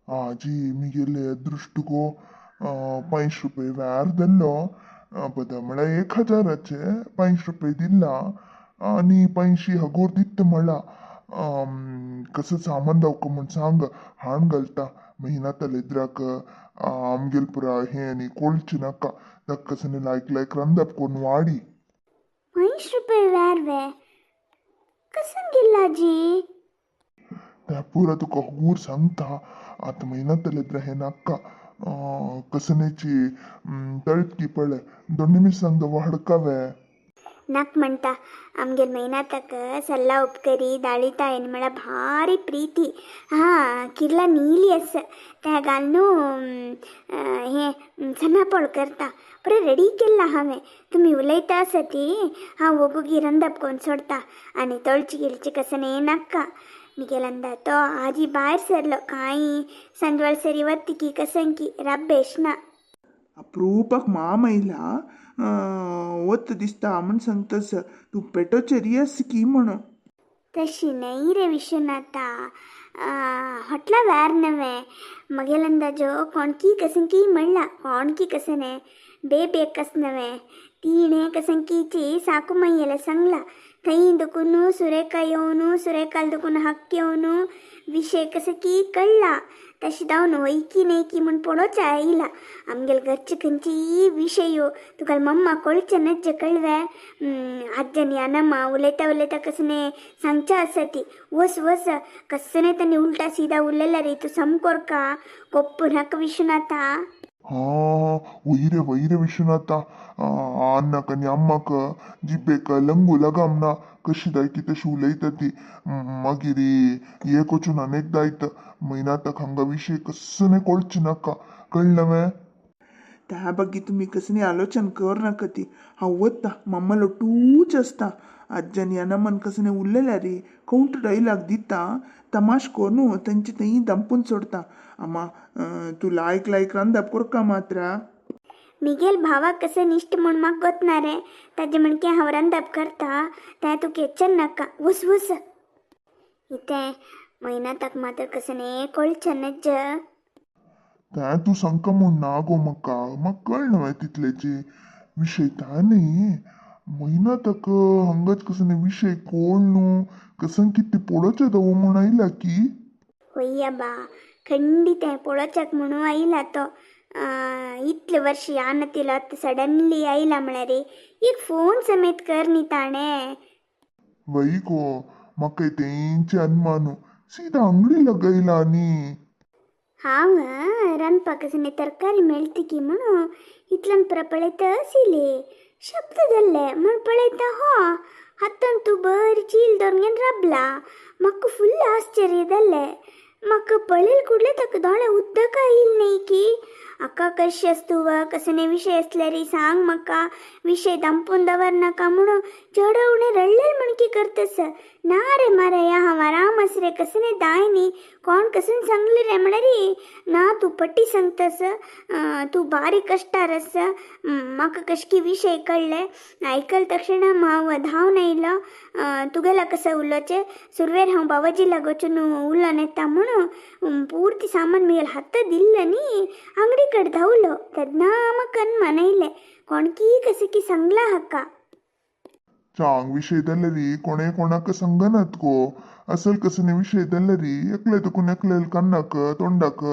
आजी मिगेले अदृश्ट गो 500 रुपये व्यार धरलो बदा म्हळ्यार 1000चे 500 रुपये दिला आनी 500 हगोर दित म्हळा. कसं सामान दावका म्हूण सांग हाण घालता महिना तलेद्राक आमगेल पुरा हें आनी कोळचे नाका ताका लायक लायक रांदप करून वाडी. 500 रुपये व्यार वे कसन गेला आजी? त्या पुरा तुका हगूर सांगता आतां महिना तलेद्रा हें नाका कसनेची तळकी पळय दोन मिरसांग दवा हडकावे. नाक म्हणटा आमगेल मैनाताक सल्ला उपकरी दाळितायन म्हळ्यार भारी प्रीती. हा किर्ला नीली आसा त्या घालून हें सन्नापोळ करता बरें रेडी केल्ला हांवें. तुमी उलयता आसा ती हांव वोगुगी रंदप करून सोडता आनी तळची गिळची कसने नाका. मिगेल अंदा तो आजी भायर सरलो कांय सांजवाळ सरी वत्तिकी कसंकी रब्बेश ना. अप्रूपाक माम आयला वत दिसता म्हण सांगतस तूं पेटोचेर आस की म्हणून. तशी न्हय रे विश्वनाथा, हॉटला व्यार नव्हे मगेल अंदाजो कोणकी कसंकी म्हणला कोणकी कसने बेबे कस नव्हे तिणे कसंकीची साकू मय्येला सांगला थंय दुखून सुरेखा येवन सुरेखाल दुखून हक्क येवन विषय कसं की कळला तशें जावन वयकी न्हय की म्हूण पळोवच्या आयला. आमगेले घरचे खंयचीय विशय तुका मम्मा कळचे नज्जे कळवे आज्जनी अनम्मा उलयता उलयता कसने सांगच्या आसा ती वस वस कसने तांणी उल्टा सीधा उलयला रे तूं समकोरका कोप्प नाका विश्वनाथा. हा वैरे वैरे विश्वनाथा अन्नाक आनी अम्माक जिब्बेक लंगू लगाम ना कशी जाय की तशी उलयता ती. मागीर एक वचून अनेकदां आयत मैनाताक हांगा विशय कसने कळचे नाका कळ्ळें वे? त्या बागी तुमी कसली आलोचन कर नाका ती हांव वता मम्मा लोटूच आसता. आज्जानी अनमन कसने उरलेल्या रे कावंटर डायलॉग दिता तमाश करून तांचे थंय दंपून सोडता. आमा तूं लायक लायक रांदप कोरका मात्र. मिगेल भावाक कसं निश्ट म्हूण म्हाका गोतना रे ताजे म्हणके हांव रांदप करता तें तूं केचन नाका वस वस. इतें मैनाताक मात्र कसने कळचें नज्ज. तें तूं सांगका म्हूण ना गो म्हाका म्हाका कळना वे तितल्याचे विशय ता न्ही मैनाताक हांगाच कसने विशय कोण न्हू कसं कितें पळोवचें दवो म्हूण आयला की. वय्या बा खंडीत पळोवच्याक म्हणून आयला तो इतले वर्ष यान तिलो आतां सडनली आयला म्हळ्यार एक फोन समेत कर न्ही ताणें. वय गो म्हाका तेंचे अनमानु सीधा अंगडी लगयला न्ही. हांव रांदपाक कसने तरकारी मेळती की म्हणून इतल्यान पुरा पळयता आशिल्ली शब्द जाल्ले म्हूण पळयता हो हातान तूं बरी चील दवरून घेवन राबला. म्हाका फुल्ल आश्चर्य जालें. म्हाका पळयल कुडले ताका दोळे उदक आयल न्ही की आका कशी आसतू वा कसने विशय आसल्यार सांग म्हाका विशय दांपून दवर नाका म्हणून चड उणें रडलेल म्हणकी करतस. ना रे मारया हांव आराम आस रे कसने दाय न्ही कोण कसून सांगले रे म्हळ्यार ना तूं पट्टी सांगतस तूं बारीक कश्टार आसा म्हाका कशकी विशय कळ्ळे आयकल तक्षण हांव धांवन आयलो तुगेला कसं उलोवचें सुरवेर हांव बाबाजी लागोचून उलोवन येता म्हणून पूर्ती सामान मिगेल हात दिल्लें न्ही अंगडी कडेन धांवलो तेन्ना म्हाका अनमान आयलें कोणकी कसं की सांगला हाका. चांग विशय जाल्यार कोणे कोणाक सांगनात गो असल कसने विशय जाल्यार एकले तुकून एकले कन्नाक तोंडाक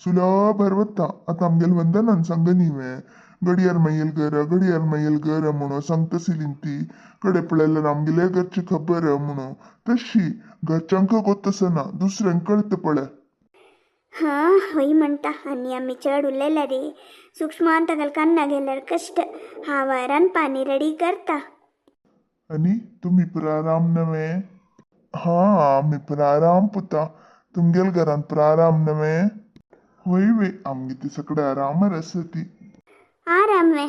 सुलभर वता. आतां आमगेल वंदनान सांगनी वे गडियार मायल घर गडियार मायल घर म्हणून सांगतसिलीन ती कडे पळयल्यार आमगेल्या घरची खबर म्हणून तशी घरच्यांक गोतसना दुसऱ्यांक कळत पळय. हां हय म्हणटा आनी आमी चड उलयल्या रे सुक्ष्मान ताका कन्ना गेल्यार कश्ट हांव रांदपानी रेडी करता. आनी तुमी पुरा आराम नव्हे? हा आमी पुरा आराम पुता तुमगेल घरांत पुरा आराम नव्हे? वय वय आमगे ती सगळे आरामार आसा ती. आराम वे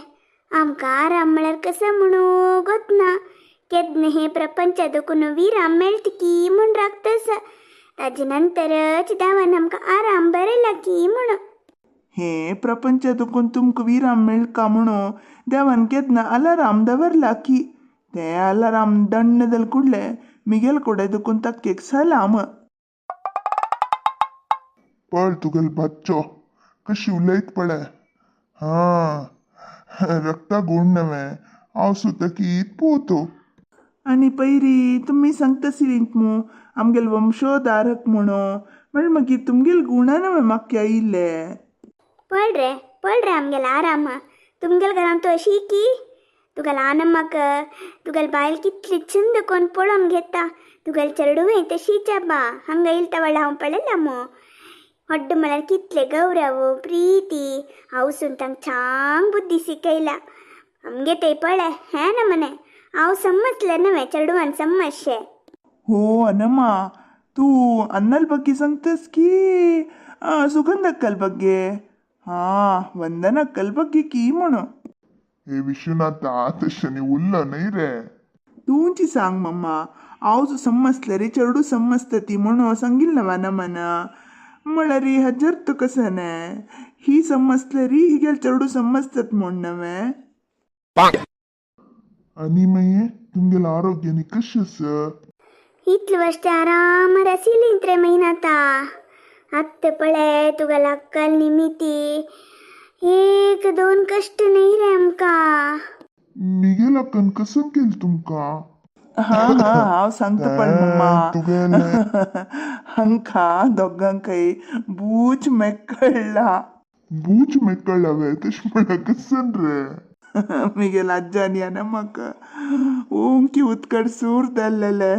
आमकां आराम म्हळ्यार कसो म्हणू गोतना केन्ना हे प्रपंच दुखून विराम मेळटा की म्हूण राखतस ताजे नंतरच देवान आमकां आराम बरयला की म्हणून. हे प्रपंच दुखून तुमकां विराम मेळका म्हणून देवान केन्ना अलाराम दवरला की ते अलाराम दण्ण दल कुडले मिगेल कोडे दुखून ताका एक सलाम. पळ तुगेल भाच्चो कशी उलयत पळय. हां, रक्ता गुण नव्हे हांव सुतकीत पोवतो. आनी पयरी तुमी सांगतासिलींत मू आमगेल वंशोधारक म्हणो, म्हण मागीर तुमगेल गुणा नव्हे म्हाका आयिल्ले. पळ रे, पळ रे आमगेल आराम. तुमगेल घरांत तूं अशी की तुगेल आनम्माक तुगेल बायल कितली चंद कोण पळोवन घेता. तुगेल चेडूंय तशीच बा. हांगा येयला व्हडला हांव पळयला मू. हड्ड म्हळ्यार कितले गौरव प्रीती. हांव सून तांकां छान बुद्धी शिकयला. आमगे ते पळय हें ना मने हांव समजलें नव्हे चेडवान समजशें. हो अनम्मा, तूं अन्नल ಬಗ್ಗೆ सांगतस की सुगंध अक्कल ಬಗ್ಗೆ? हा, वंदन अक्कल ಬಗ್ಗೆ की म्हणून. हे विश्वनाथा, तशें उरलो न्हय रे. तूंची सांग मम्मा, हांव समजलें रे चेडूं समजता ती म्हणून सांगील नव्या नमन. म्हळ्यार हजर कसं न्हय ही समजलें री हिगेल चेडूं समजतात म्हूण नव्हे. आनी मागीर तुमगेलें आरोग्य न्ही कशें आसा? इतले वर्स आरामार आशिल्लीं रे म्हयनाता. आत्तां पळय तुगेल अक्कल निमिती एक दोन कश्ट न्हय रे आमकां. मिगेल अक्कन कसं केलं तुमकां? हा हा, हांव सांगता पण मम्मा. तुगेलें हांकां दोगांकय बूच मेकळ्ळा. बूच मेकळ्ळा वे? तशें म्हळ्यार कसन रे? मिगेल आज्जान याना म्हाका ओंकी उदकड सूर जाल्लेले.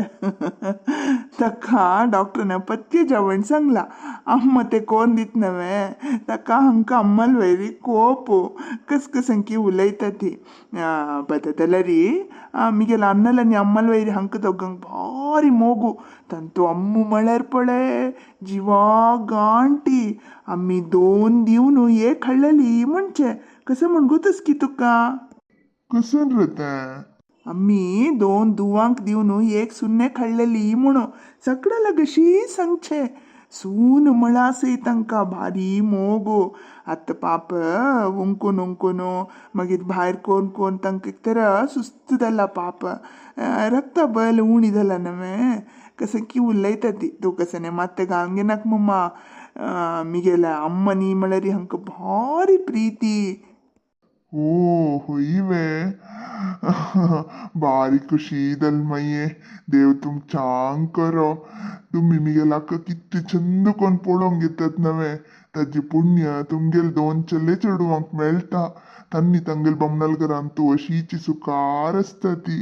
ताका डॉक्टरान पथ्य जेवण सांगला. अम्मा ते कोण दित नव्हे ताका. हांकां अम्मल वयरी कोप कस कसंकी उलयता ती बता. जाल्यार मिगेल अन्नल आनी अम्मल वयरी हांकां दोगांक भारी मोगू. तांतू अम्मू म्हळ्यार पळय जिवा गांठी. आमी दोन दिवन एक हाडलेली म्हणचे कसं म्हण गोतस की तुका? कसन रे तें? आमी दोन दुवांक दिवन एक सुन्नेक हाडलेली म्हणून सगळ्या लागशी सांगचे. सून म्हळ्यार तांकां भारी मोगो. आतां पाप उंकून उंकून मागीर भायर कोण कोण तांकां तर सुस्त जाला पाप. रक्त बल उणी जाला नव्हे कसं की उलयता ती. तूं कसं न्ही मात्तें घालून घेनाका मम्मा. मिगेल्या अम्मा न्ही म्हळ्यार हांकां भारी प्रीती. ओ होय वे? बारी खुशी जाली मागीर. देव तुम चांग करो. तुमी मिगेलाक कितले चंद कोण पळोवंक घेतात नव्हे ताजी पुण्य तुमगेल दोन चले चेडवांक मेळटा. तांणी तांगेल बामणाल घरांत तूं अशीच सुखार आसता ती.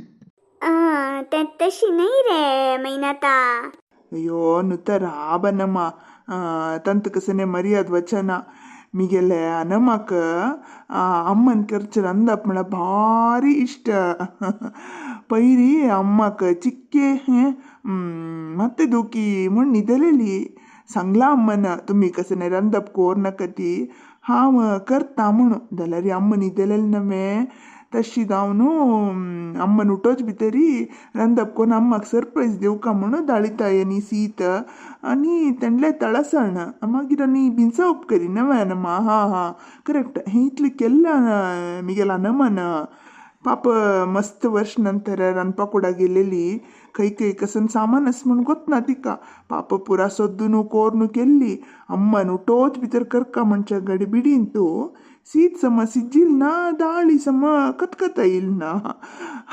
तें तशी न्हय रे मैनाता. अय्यो नुता राबनಮ್ಮ, ತಂತು ಕಸನೆ ಮರ್ಯಾದ ವಚನ. ಮಿಗೆಲೆ ಅನಮ್ಮಕ್ಕ ಅಮ್ಮನ ಖರ್ಚು ರಂದಪ್ಪ म्हळ्यार ಭಾರಿ ಇಷ್ಟ. ಪೈರಿ ಅಮ್ಮक चिक्के ಮತ್ತೆ ದೂಕಿ म्हण न्हिदलेली. सांगला अम्मन तुमी कसने रंदप कोर नाका ती हांव करता म्हणून. जाल्यार अम्म न्हिदलेली नव्हे तशी जावन अम्मन उठोच भितरी रंदप कोन्न अम्माक सरप्रायज दिवका म्हणून दाळिताय आनी सीत आनी तेंडले तळसण मागीर आनी बिनसा उपकरी नव्हे अनम्मा. हां हां, करेक्ट. हें इतलें केल्लें मिगेल अनमन पाप. मस्त वर्ष नंतर रांदपा गेलेली. खंय खंय कसन सामान आसा म्हूण गोतना तिका. पाप पुरा सोद्दून कोर्न केल्ली. अम्मान उठोच भितर करका म्हणच्या गडबिडीन तूं सीत सम सिज्जिल ना, दाळी सम कतकत येईल ना.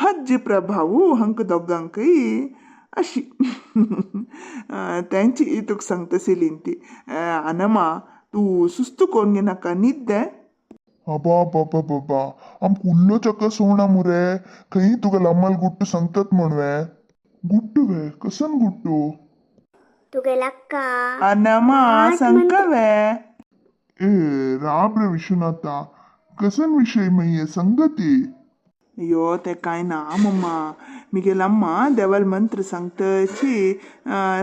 हाजी प्रभाव हांकां दोगांकय अशी तेंची तुका सांगता सिलीन ती. अनमा, तूं सुस्त कोन्न घेनाका, न्हिद. अबा बाबा बाबा, आमकां उल्लो चक्कर सोडना मुरे. खंय तुका अम्माल गुट्टू सांगतात म्हण वे? गुट्टू वे? कसन गुट्टू? तुगेल अक्का अनमा, सांगका वे? ए राब रे विश्वनाथा, कसन विशय मागीर संगती. अय्यो तें कांय ना मम्मा, मिगेल अम्मा देवाल मंत्र सांगतशी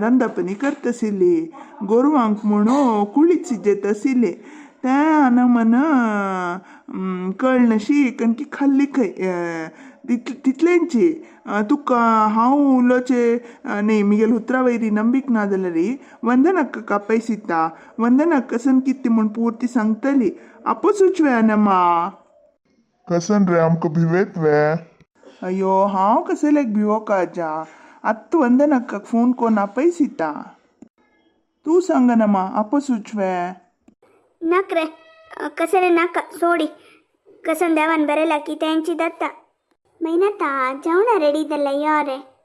रंदपणी करताशिल्ली. गोरवांक म्हणून कुळीत शिजयता आशिल्ली. तें अनमन कळनशी कणकी खाल्ली खंय तितलेंची. तुका हांव उलोवचें न्ही. मिगेल उतरा वयरी नंबीक ना जाल्यार वंदनाक कापयसिता. वंदनाक कसन कितें म्हूण पुर्ती सांगतली. आपोसूच वे अनमा. कसन रे, आमकां भिवेत वे? अय्यो, हांव कसलेक भिवोका आज्जा. आत्तां वंदनाक्काक फोन कोन्न आपयसिता. तूं सांगना मा आपसूच वे. नाक रे, कसने नाका सोडी. कसन देवान बरेला की तेंची दत्ता. मैनाता, जेवणा रेडी जाल्ला, यो रे.